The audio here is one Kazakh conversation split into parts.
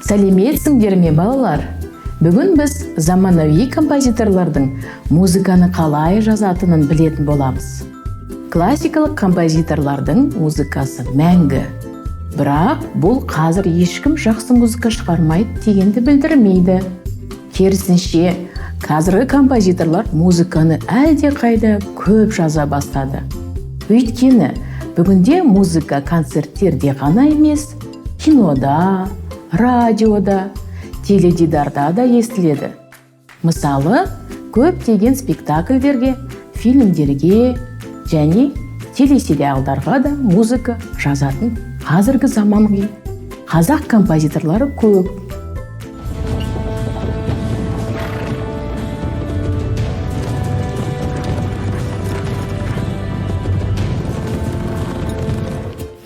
Сәлеметсіңдер ме, балалар? Бүгін біз заманауи композиторлардың музыканы қалай жазатынын білетін боламыз. Классикалық композиторлардың музыкасы мәңгі. Бірақ бұл қазір ешкім жақсы музыка шығармайды дегенді білдірмейді. Керісінше, қазіргі композиторлар музыканы әлдеқайда көп жаза бастады. Өйткені бүгінде музыка концерттерде ғана емес, кинода, радиода, теледидарда да естіледі. Мысалы, көптеген спектакльдерге, фильмдерге және телесериалдарға да музыка жазатын қазіргі заманғы қазақ композиторлары көп.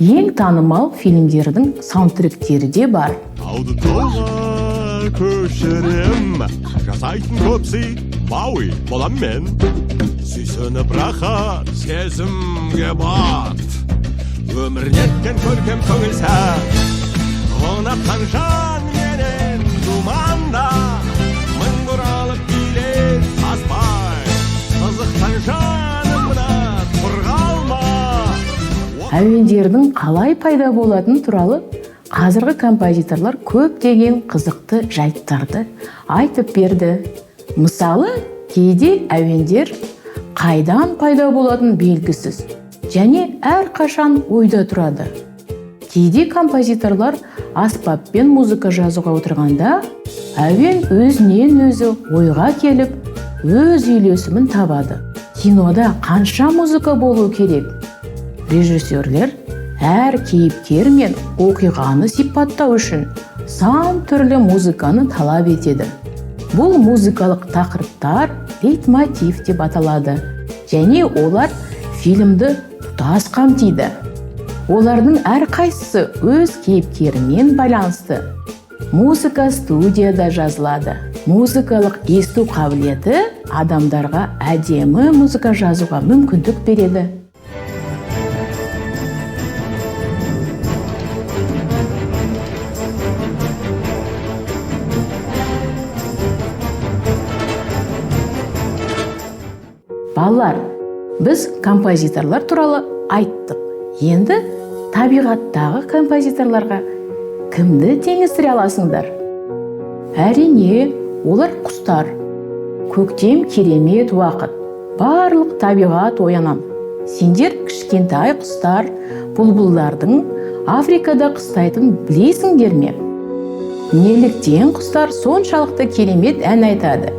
Ең танымал фильмдердің саундтректері де бар. Тауды тауға көшірем, жасайтын көп сый, Мауи болам мен. Сүйсініп рахат сезімге бат. Өмір неткен көркем көңіл сәт. Ұнатқан жан менен думанда, мың бұралып билет саспай. Қызықтан жаным мына құр қалма. Әуендердің қалай пайда болатыны туралы қазіргі композиторлар көптеген қызықты жайттарды айтып берді. Мысалы, кейде әуендер қайдан пайда болатыны белгісіз және әрқашан ойда тұрады. Кейде композиторлар аспаппен музыка жазуға отырғанда әуен өзінен өзі ойға келіп, өз үйлесімін табады. Кинода қанша музыка болу керек? Режиссерлер әр кейіпкер мен оқиғаны сипаттау үшін сан түрлі музыканы талап етеді. Бұл музыкалық тақырыптар лейтмотив деп аталады және олар фильмді тұтас қамтиды. Олардың әрқайсысы өз кейіпкерімен байланысты. Музыка студияда жазылады. Музыкалық есту қабілеті адамдарға әдемі музыка жазуға мүмкіндік береді. Балалар, біз композиторлар туралы айттық. Енді табиғаттағы композиторларға кімді теңестіре аласыңдар? Әрине, олар құстар. Көктем керемет уақыт. Барлық табиғат оянады. Сендер кішкентай құстар, бұлбұлдардың Африкада қыстайтынын білесіңдер ме? Неліктен құстар соншалықты керемет ән айтады?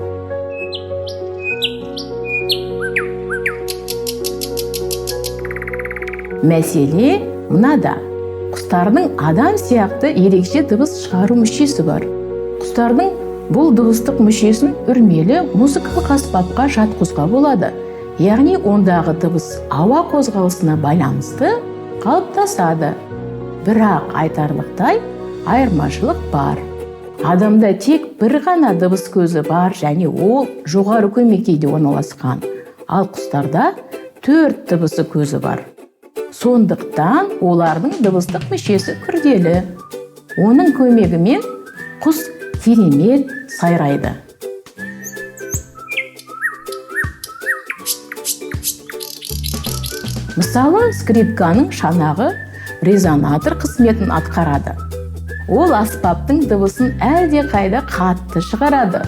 Мәселе мынада. Құстардың адам сияқты ерекше дыбыс шығару мүшесі бар. Құстардың бұл дыбыстық мүшесін үрмелі музыкалық аспапқа жатқызуға болады. Яғни ондағы дыбыс ауа қозғалысына байланысты қалыптасады. Бірақ айтарлықтай айырмашылық бар. Адамда тек бір ғана дыбыс көзі бар және ол жоғары көмекейде орналасқан. Ал құстарда 4 дыбысы көзі бар. Сондықтан олардың дыбыстық мүшесі күрделі. Оның көмегімен құс керемет сайрайды. Мысалы, скрипканың шанағы резонатор қызметін атқарады. Ол аспаптың дыбысын әлдеқайда қатты шығарады.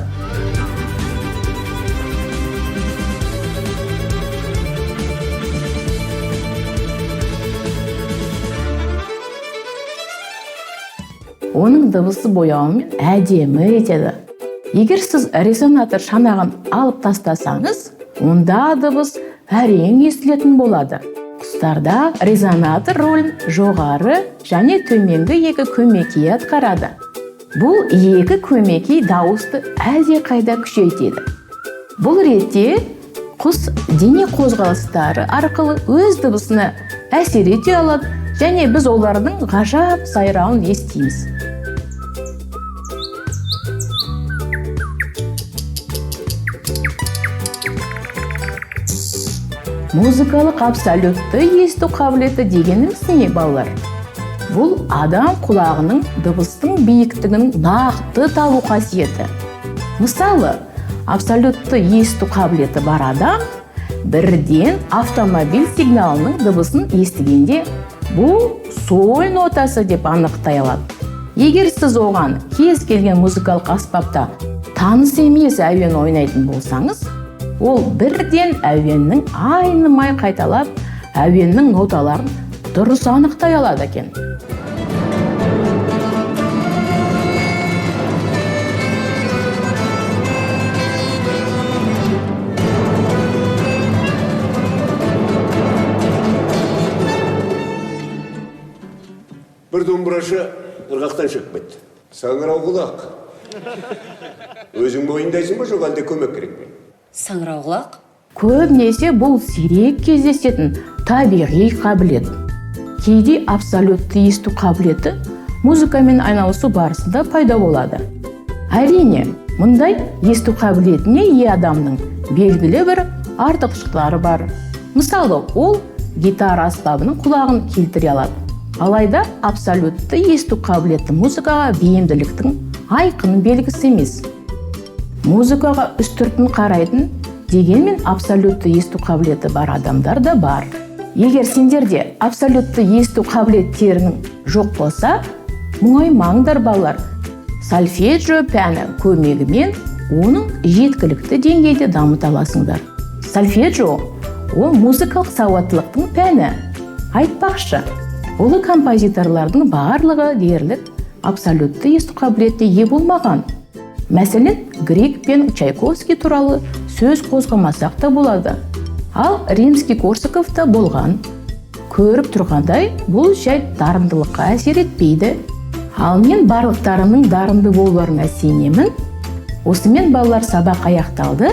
Оның дыбысы бояуымен әдемі етеді. Егер сіз резонатор шанағын алып тастасаңыз, онда дыбыс әрең естілетін болады. Құстарда резонатор рөлін жоғары және төменгі екі көмекей атқарады. Бұл екі көмекей дауысты әлдеқайда күшейтеді. Бұл ретте құс дене қозғалыстары арқылы өз дыбысына әсер ете алады және біз олардың ғажап сайрауын естиміз. Музыкалық абсолютті есту қабілеті дегеніміз не, балалар? Бұл адам құлағының дыбыстың биіктігін нақты табу қасиеті. Мысалы, абсолютті есту қабілеті бар адам бірден автомобиль сигналының дыбысын естігенде бұл соль нотасы деп анықтай алады. Егер сіз оған кез келген музыкалық аспапта таныс емес әуен ойнайтын болсаңыз, ол бірден әуеннің айнымай қайталап, әуеннің ноталарын дұрыс анықтай алады екен. Бір домбырашы ырғақтан шығып кетті. Саңырауқұлақ. Өзің мойындайсың ба, жоқ әлде көмек керек пе? Саңырауқұлақ? Көбінесе бұл сирек кездесетін табиғи қабілет. Кейде абсолютті есту қабілеті музыкамен айналысу барысында пайда болады. Әрине, мұндай есту қабілетіне ие адамның белгілі бір артықшылықтары бар. Мысалы, ол гитара аспабының құлағын келтіре алады. Алайда абсолютті есту қабілеті музыкаға бейімділіктің айқын белгісі емес. Музыкаға үстіртін қарайтын, дегенмен абсолютті есту қабілеті бар адамдар да бар. Егер сендерде абсолютті есту қабілеттерінің жоқ болса, мұңаймаңдар, балалар. Сольфеджио пәні көмегімен оның жеткілікті деңгейде дамыта аласыңдар. Сольфеджио ол музыкалық сауаттылықтың пәні. Айтпақшы, ұлы композиторлардың барлығы дерлік абсолютті есту қабілетіне ие болмаған. Мәселен, Григ пен Чайковский туралы сөз қозғамасақ та болады. Ал Римский-Корсаков та болған. Көріп тұрғандай, бұл жайт дарындылыққа әсер етпейді. Ал мен барлықтарының дарынды болуларына сенемін. Осымен, балалар, сабақ аяқталды.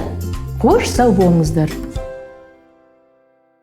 Қош, сау болыңыздар.